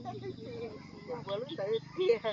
Npuav lub ntawd tiag.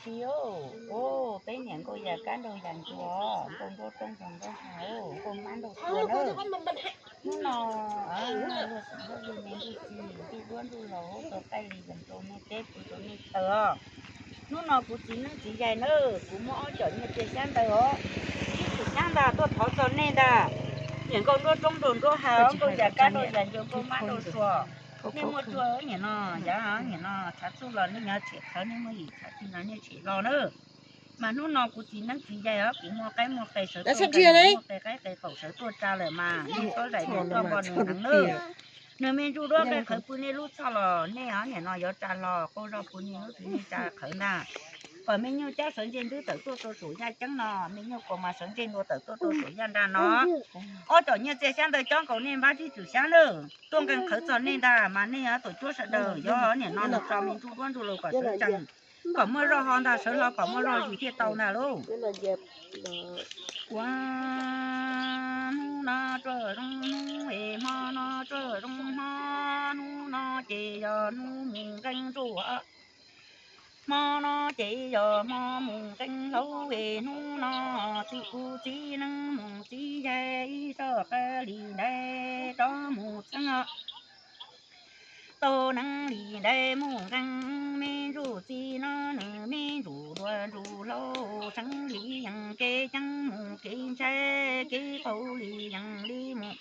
Tsis, peb niam nkauj yam kab nraug yam ntsuag, nkauj nruab roob nraug nruab hav, nkauj mab nraug tuag na. Hnub no luag xeem Hmoob Vwj me ntuj txiv ntuj duab ntuj laug tau qaij li yas rau nej teb pw rau nej chaw os. Hnub no kuv txiv neeb txiv yaig na, kuv muaj ob cov nyiaj txiag xyab ntawv os, ib tug xyab ntag tuaj thov txog nej ntag. Niam nkauj nruab roob nraug nruab hav, nkauj yam kab nraug yam ntsuag, nkauj mab nraug tuag. Nej muaj tsua niam no, yav niam no tshav txuj los nej nyob tshem qhawv, nej muaj yim tshav txuj no nej tshem los na. Mas hnub no kuv txiv neeb txiv yaig os, kuv muaj qaib muaj qe sawv tuaj, muaj qe qaib qe qaum sawv tuaj tsa lawm mas nej txhob zais nws txoj npog nws heev na. Nws me ntsuj duab nqe qhawv pw nej lub txhoj los nej os niam no yuav tsa hlo, qauj zog pw nej lub txhoj nej tsa qhawv ntag. Kom me nyuj cab sawv ntseg ntwb tawm tuaj rau saum yaj ceeb no, me nyuj kaus mas sawv ntseg ntua tawm tuaj rau saum yaj nrag no. Ob cov nyiaj txiag xyab ntawv cob nkaus nej npab tsib tug xyab na, tuaj nqee qhawv txog nej ntag mas nej tus cuab sawv daws yog niam no nws tso me ntsuj duab ntsuj laug kom sawv tsees, kom muaj zog ho ntag, sawv hlo kom muaj zog zis thiaj tau ntag lauj. Ua hnub no tsuag zoo hnub es hmo no tsuag zoo hmo, hnub no ces yog hnub mus nqee ntsuag. Hmo no ces yog hmo mus nqee hlaub es hnub no txiv kuv txiv neeb mus txiv yaig ib txoj qab li ntawd rov mus txheeb os. Tau neeb li ntawd mus nqee me ntsuj txiv no nws me ntsuj duav ntsuj hlaub seev li yees kev ceeb mus kev ntshai kev qaug li yees li mus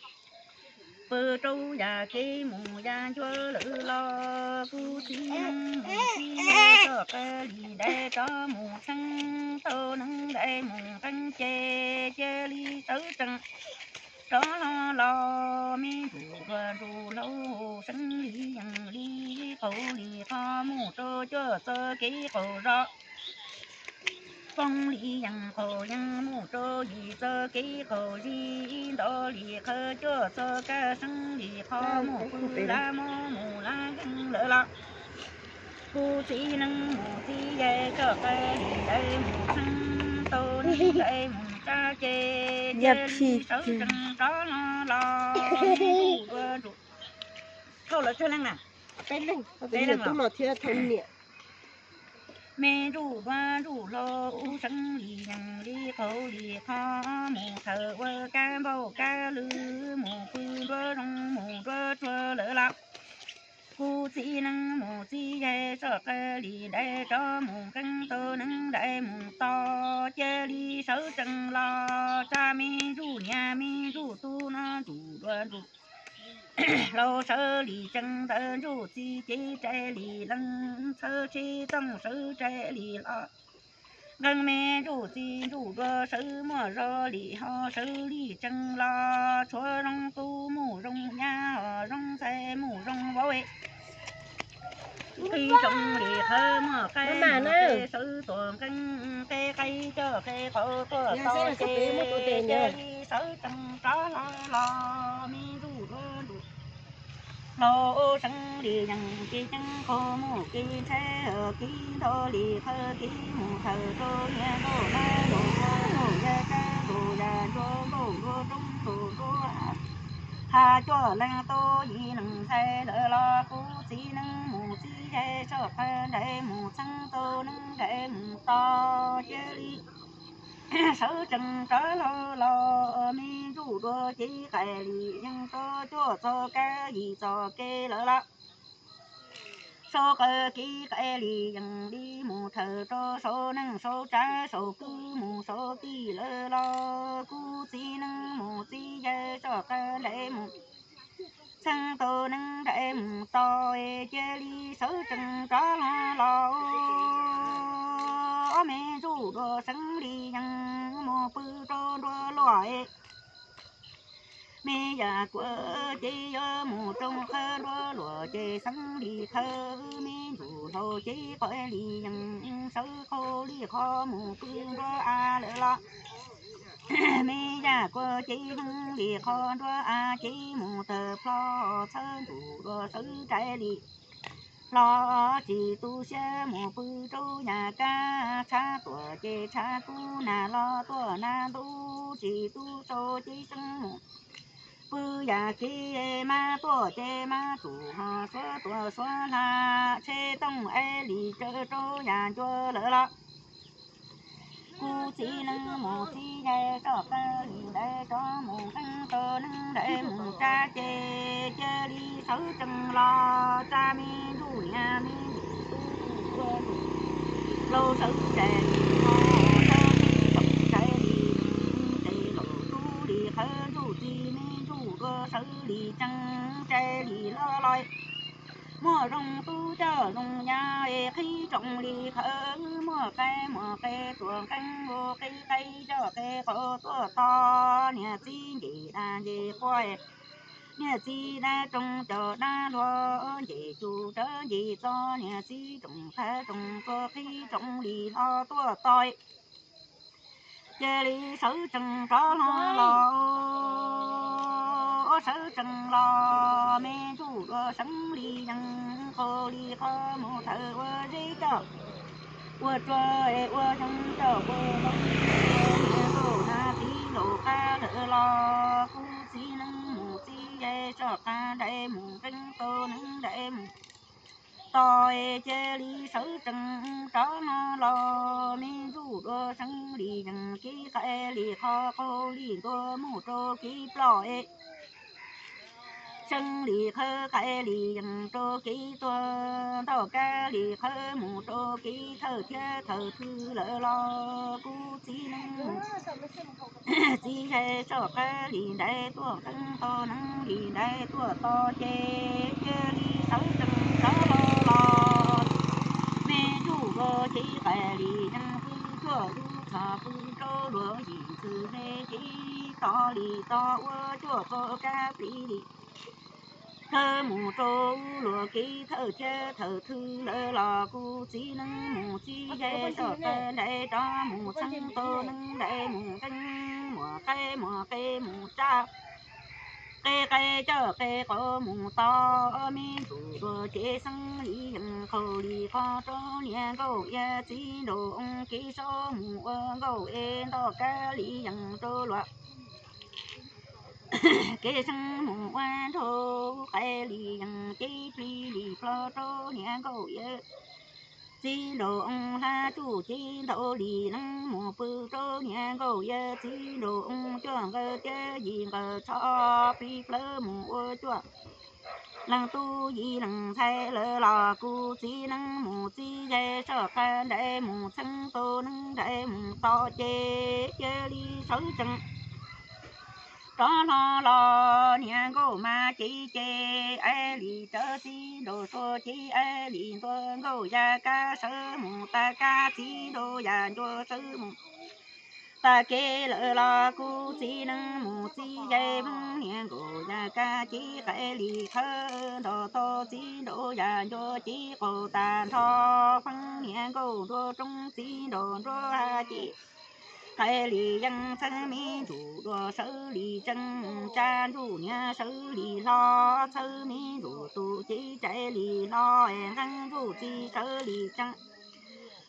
pw rau yam kev mus yam ncua lawm los kuv txiv neeb mus txiv yaig txoj qab li ntawd rov mus txheeb tau neeb ntawd mus nqee ces cia li sawv tsees rov los los me ntsuj duav ntsuj hlaub seev li yees li qaug li qhov mus rau cuaj txoj kev qaum zog. Poob li yees qaum yees mus rau yim txoj kev qaum zig, nto li qhawv cuaj txoj kab seev li qhov mus pw lab mob mus lab nkeeg lawm los kuv txiv neeb mus txiv yaig txoj qab li ntawd mus txheeb tau neeb ntawd mus tsa ces cia li sawv tsees rov los los me ntsuj duav ntsuj, thauj lawv tsawg leej na? Peb leeg, peb leeg los me ntsuj duav ntsuj hlaub seev li yees li qaug li qhov mus thawm ua kab npauj kab lwg mus pw nruab zoov mus nruab tsuag lawm los kuv txiv neeb mus txiv yaig txoj qab li ntawd rov mus nqee tau neeb ntawd mus tos cia li sawv tsees los tsa me ntsuj niam me ntsuj tub no ntsuj duav ntsuj hlaub sawv li tsees ntawd ntsuj txiv cev rais li lees txhawb tsheb tooj sawv rais li los nqee me ntsuj txiv ntsuj duav sawv muaj zog li ho sawv li tsees los tshuav zoo tub mus zoo nyab ho zoo ntxhais mus zoo vauv. Qib tsoom li qhawv muaj qaib muaj qe sawv tuaj nqee qe qaib coj qe qaum tuaj tau ces cia li sawv tsees rov hlo los me ntsuj duav ntsuj hlaub seev li yees kev ceeb qaug mus kev ntshai kev nto li qhawv kev mus thawm rau niam nkaus lab nkaus nkaus yaj kab nkaus yam ncuav nkaus nruab roob nkaus nruab hav cuaj leeg tub yim leej ntxhais lawm los kuv txiv neeb mus txiv yaig txoj qab ntawd mus txheeb tau neeb ntawd mus tos cia li sawv tsees rov hlo los me ntsuj duav cev rais li yees rau cuaj txoj kab yim txoj kev lawm los saum qab kev rais li yees li mus thawm rau saum neej saum tsav saum kwv mus saum tij lawm los kuv txiv neeb mus txiv yaig txoj qab ntawd mus txheeb tau neeb ntawd mus tos cia li sawv tsees rov hlo los me ntsuj duav seev li yees mus pw rau nruab luaj me yam kuav ces yuav mus rau qhawv nruab luaj ces seev li qhawv me ntsuj hlaub ces qhov li yees sawv qhov li qhov mus pw nruab av lawm los me yam kuav ces heev li qhov nruab av ces mus tawm plho txhawb ntsuj duav sawv rais li Hlob tsis tu siab mus pw rau yam kab, tshav tuaj ces tshav kub, nag los tuaj nag ntub, tsis tu sau ces seeb mus pw yam kev, mab tuaj ces mab tsum, ho suav tuaj suav hla, tsheb tooj es li tsaws rau yam ncua lawm los. Kuv txiv neeb mus txiv yaig soj qab li ntawd, rov mus nqeeb tau neeb ntawd mus tsa ces cia li sawv tsees los tsa me ntsuj niam me ntsuj tub ntsuj ua ntsuj laus sawv ntsais li no, sawv tsees sawv li tes laus tub li qhawv ntsuj txiv me ntsuj dua sawv li tsees ntsais li hlob los. Muaj zoo tub coj zoo nyab es qhib tsoom li qhawv, muaj qe muaj qe tuaj nqeeb ua qe qe coj qe qhov tuaj tos niam txiv nce dab nce qhua, niam txiv dab roog coj dab luag nce cus rawv nce txog niam txiv roog qab roog tuaj qhib tsoom li hlob tuaj tos. Cia li sawv tsees rov hlo los, sawv tsees los me ntsuj dua seev li yees, qau li qhov mus thawm ua zeb coj ua tsua, ua xyoo coj ua ntoo, niam nkauj na txiv laus qab lawm los kuv txiv neeb mus txiv yaig soj qab nraim mus nqeeb tau neeb nraim mus tos, cia li sawv tsees rov hlo los me ntsuj dua seev li yees, kev qaij li qhov qau li ntua mus rau kev ploj es seev li qhawv qaij li yees rau kev tuag, ntoj kab li qhawv mus rau kev thawj thiab thawj thwj lawm los kuv txiv neeb txiv yaig soj qab li ntawd tuaj nqeeb tau neeb li ntawd tuaj tos ces cia li sawv tsees rov hlo los me ntsuj dua kev qaij li yees, pw cuaj lub txhos pw rau luag yim txwm me kev tos li tos ua cuaj pom kab plig li qhawv mus rau luag kev thawj thiab thawj thwj lawm los kuv txiv neeb mus txiv yaig soj qab nraim rov mus txheeb tau neeb nraim mus nqeeb, muaj qe muaj qe mus tsa qe qe coj qe qau mus tos me ntsuj dua ces seev li yees, qau li qhov rau niam nkauj yawg txiv nraug oo kev saub mus ua nkauj es ntoj kab li yees rau luag kev seev mus ua nraug, qaij li yees kev plig li plho rau niam nkauj yawg txiv nraug oo, hlab tsuj cev ntau li leej mus pw rau niam nkauj yawg txiv nraug oo, cuaj nqawd tiab yim nqawd tsho plig plawv mus ua cuaj leej tub yim leej ntxhais lawm los kuv txiv neeb mus txiv yaig soj qab nraim mus txheeb tau neeb nraim mus tos ces cia li sawv tsees rov hlo los niam nkauj mas cev ces aib li tsawv txiv nraug sua cev aib li ntua, nkauj yaj kab sawv mus tas kab txiv nraug yaj ncua sawv mus tas kev lawm los kuv txiv neeb mus txiv yaig pheej, niam nkauj yaj kab cev qaij li qhawv nrog tau txiv nraug yaj ncua cev qaug tas nrho pheej, niam nkauj nruab roob txiv nraug nruab hav cev qaij li yees, txheeb me ntsuj dua sawv li tsees tsa ntsuj niam sawv li hlo, txhawb me ntsuj tus cev tsais li hlo, nqeeb ntsuj txiv sawv li tsees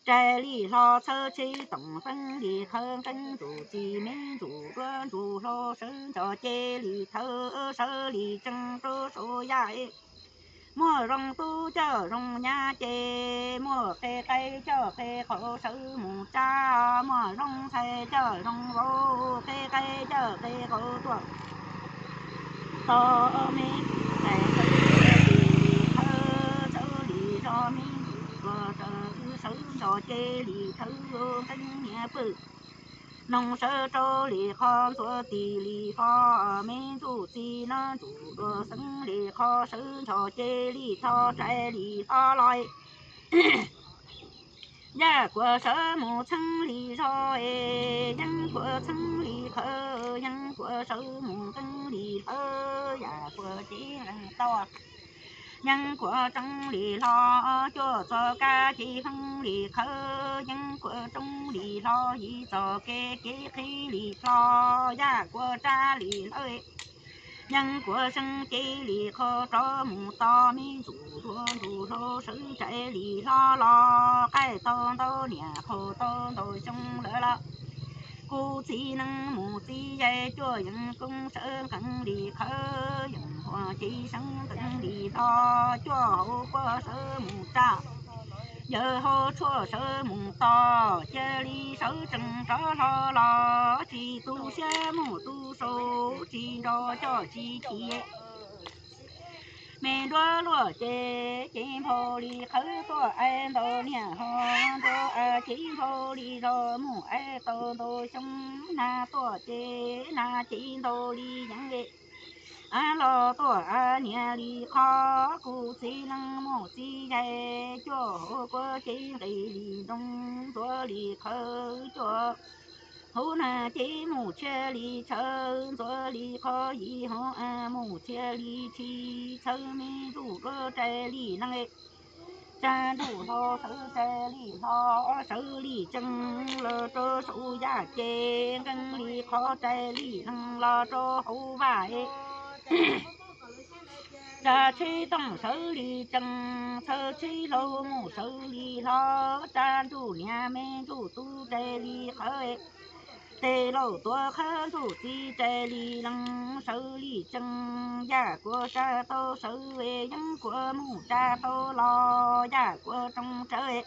tsais li hlo, txhawb tsheb toom pheej li qhawv, nqeeb ntsuj txiv me ntsuj dua ntsuj hlau sawv ntxov ces li thawv sawv li tsees rau saum yaj. Muaj zoo tub coj zoo nyab ces muaj qe qaib coj qe qau sawv mus tsa, muaj zoo ntxhais coj zoo vauv qe qaib coj qe qau tuaj tos me ntxhais sawv li thawv sawv li zog, me ntxhais tuaj sawv ntxov ces li thawv nqeeb niam pw noog sawv rau li qhov ntxuav tis li fo, me ntxuj txiv no ntsuj dua xeeb li qhov sawv ntxov ces li tho tsais li hlo los. Yaj kuas sawv mus txheeb li zog es yeeb kuas txheeb li qhawv, yeeb kuas sawv mus nqeeb li hlawv, yaj kuas cev nqeeb tau yeeb kuas tseeb li hlo, cuaj txog kab cev feeb li qhawv, yeeb kuas tseeb li hlo, yim txog kev kev qhib li hlo, yaj kuas tsab li hlawv. Yeeb kuav seeb cev li qhov rov mus tos me ntsuj duav ntsuj hlau sawv ntsais li hlob los qaij tau ntau niam qhau tau ntau xyoo lawm los. Kuv txiv neej mus txiv yaig cuaj yeeb koob sawv nqees li qhawv, yeeb huam cev seeb nqees li hlob cuaj hauv kuav sawv mus tsa, yawg hauv tshuaj sawv mus tos, cia li sawv tsees rov hlo los tsis tu siab mus tu sau, tsis nrog coj tsis ci. Me nruab luaj ces cev nphau li qhawv tuaj aib ntau niam ho nruab a cev nphau li zog mus aib tau ntau xyoo, nag tuaj ces nag cev ntau li yeeb, av los tuaj av niam li qhov, kuv txiv neej mus txiv yaig cuaj hauv kuav cev nqis li ntoo, ntxuav li qhawv cuaj hauv nag cev mus tshiab li tshav, ntxuav li qhov yim hauv av mus tshiab li tshis, txhawv me ntsuj duav rais li nees, tsa ntsuj hlau sawv rais li hlo, sawv li tsees los rau saum yaj ces nqees li qhov rais li nees los rau hauv vaj. Tsa tsheb tooj sawv li tsees, txhawv tsheb hlau mus sawv li hlo, tsa ntsuj niam me ntsuj tub rais li qhawv, tes laus tuav qhawv ntsuj txiv rais li lees, sawv li tsees, yaj kuav tsa tau sawv, yeeb kuav mus tsa tau los, yaj kuav tsoo tsawv,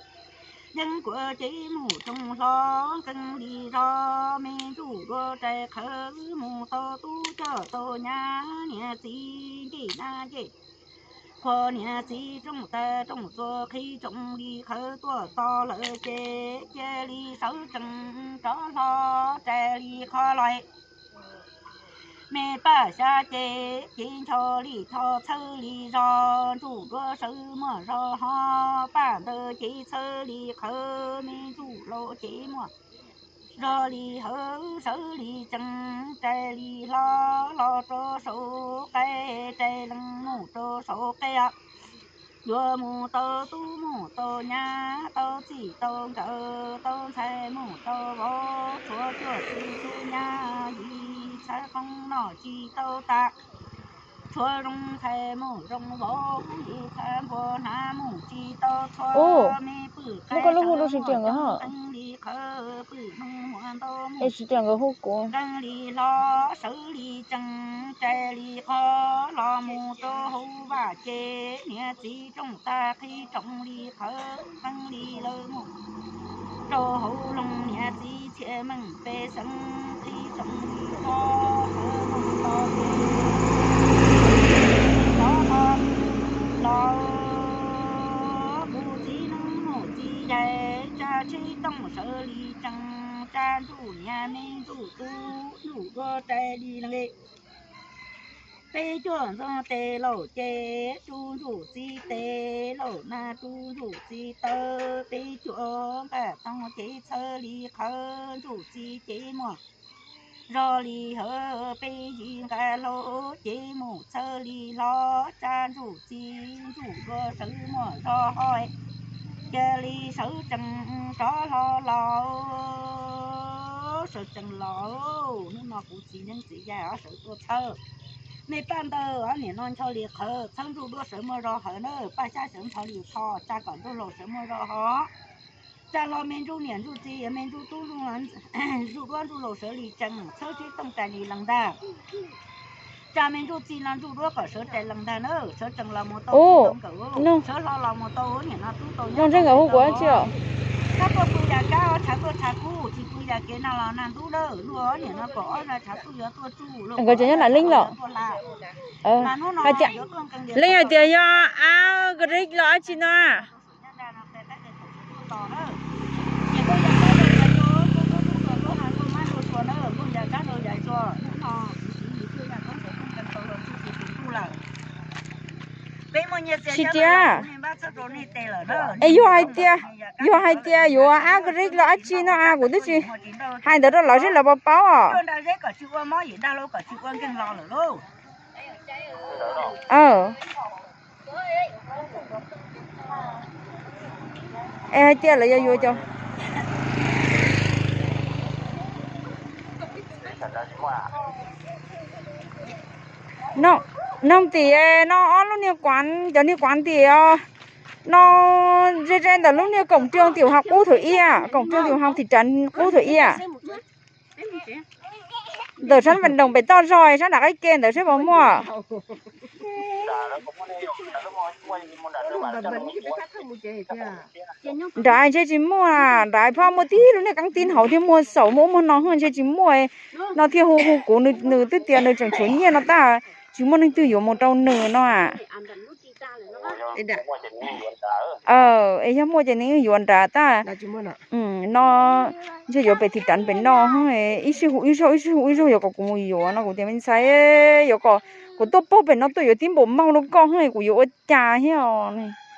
yeeb kuav cev mus tsoo hlo, nqees li zog me ntsuj duav rais qhawv, mus tau tub coj tau nyab, niam txiv ncej nab ncej qhua, niam txiv rooj tag rooj txuas qhib tsoom li qhawv tuaj tos lawm ces cia li sawv tsees rov hlo rais li qhov los. Me paj xya ces cev ncho li tho txhawb li zog, ntsuj duav sawv muaj zog ho, paj ntawd cev txhawb li qhawv, me ntsuj hlau cev muaj zog li hawv, sawv li tsees, rais li hlo los rau saum qaib, rais lees mus rau saum qaib os. Yuav mus tau tub mus tau nyab, tau txij tau nkawm, tau ntxhais mus tau vauv, tshuav cuaj txwv tub nyab yim, txhawv qoob noj tsis tau tas, tshuav zoo ntxhais mus zoo vauv, yim txhawv npua hnav mus tsis tau txhua, me pwm qaib sawv mus tsees li qhawv, pwm hneev muaj ntau mus nqees li hlo, sawv li tsees, rais li qhov los mus rau hauv vaj ces niam txiv rooj tag qhib tsoom li qhawv, nqees li lawm mus rau hauv loog, niam txiv txhiaj meej pej xeem qhib tsoom li qhov qhawv mus tau ces rov los. Kuv txiv neej mus txiv yaig tsa tsheb tooj sawv li tsees, tsa ntsuj niam me ntsuj tub ntsuj duav rais li lees. Peb cuaj ntxoog tes laus ces tsu ntsuj txiv tes laus na tsu ntsuj txiv taw, peb cuaj nqaj toog ces txhawb li qhawv, ntsuj txiv cev muaj zog li hawv, peb yim nqaj hlau ces mus txhawb li hlo, tsa ntsuj txiv ntsuj duav sawv muaj zog ho, cia li sawv tsees rov hlo los. Sawv tsees los, hnub no kuv txiv neeb txiv yaig sawv tuaj txhawb. Nej paj ntawd niam no ncho li qhawv, txhawb ntsuj duav sawv muaj zog hawv na, paj xyab sawv ncho li tho, tsa kom ntsuj hlau sawv muaj zog ho. Tsa hlo me ntsuj niam ntsuj txiv, me ntsuj tub ntsuj duav ntsuj hlau sawv li tsees, txhawb tsheb tooj rais li lees ntag. Tsa me ntsuj txiv no ntsuj duav kom sawv rais lees ntag na, sawv tsees los mus tau txiv tau nkawm, sawv hlo los mus tau niam no tub tau nyab ntseeg nkawm hu kuv tsi os. Tshav tuaj pw yam kab, tshav tuaj tshav kub, tsis pw yam kev nag los nag ntub lawm, luag niam no kom ob zag tshav tuaj yuav tuaj tsuj, nkawd ces nyob nam leej los. Mas hnub no hais tias, leej hais tias yog av kri los dab tsi no? Tsis tias, es yog hais tias, yog hais tias yuav av kri los dab tsi no a, kuv twb tsis hais ntawd rau lawv seb lawv puas paub os. Es hais tias lawv yuav yuav cov, Noog tim no ob lub niag kuav, cov niag kuav tim os, no ze ze ntawm lub niag cổng trường tiểu học qub Thảo Ia, cổng trường tiểu học thị trấn qub Thảo Ia. Ntawm sab npam doos pem toj zog sab nram qab ke ntawd seb puas muaj. Nrad ntshe tsis muaj, nrad phob muaj tib lub niag keeb tib hauv thiab muag xaum muaj ub muag no ntshe tsis muaj. No thiaj hu hu kuv, nws twb tias nws tseem tshuav nyiaj no tab, tsis muaj leej twg yuav mus rau nws no. Es yog muaj ces nws yuav nrad tab. No ntshe yuav pem thim ras pem no, ib sij hu ib zaug, ib sij hu ib zaug yuav kom kuv mus yuav no, kuv tias me ntxhais, yuav kom kuv tuaj pog pem no tuaj yuav tib npaum mauj rau koj, kuv yuav ua cas thiab os.